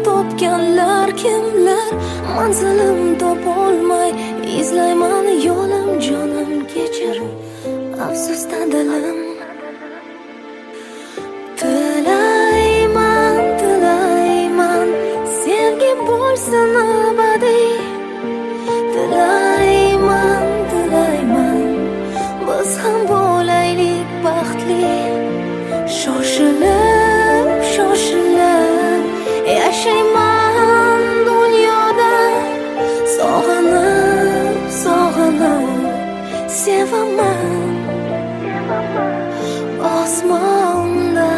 topganlar kimlar? Manzilim topolmay izlayman yo'lim, jonim kechir, afsusdan dilim. Tilayman, tilayman, sevgi bo'lsin abadiy. Tilayman, tilayman, biz ham bo'laylik baxtli. Shoshilib, shoshilib yashayman dunyoda, sog'inib, sog'inib sevaman osmonda.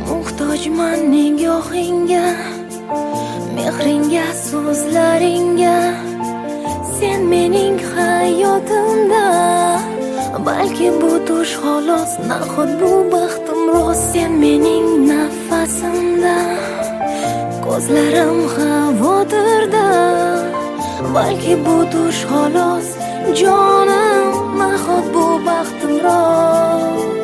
Muhtojman nigohingga, mehringga, so'zlaringga. Sen mening hayotimda, balki bu tush xolos, nahot bu baxtim rost. Sen mening nafasimda, ko'zlarim xavotirda, balki bu tush xolos, jonim, nahot bu baxtim rost.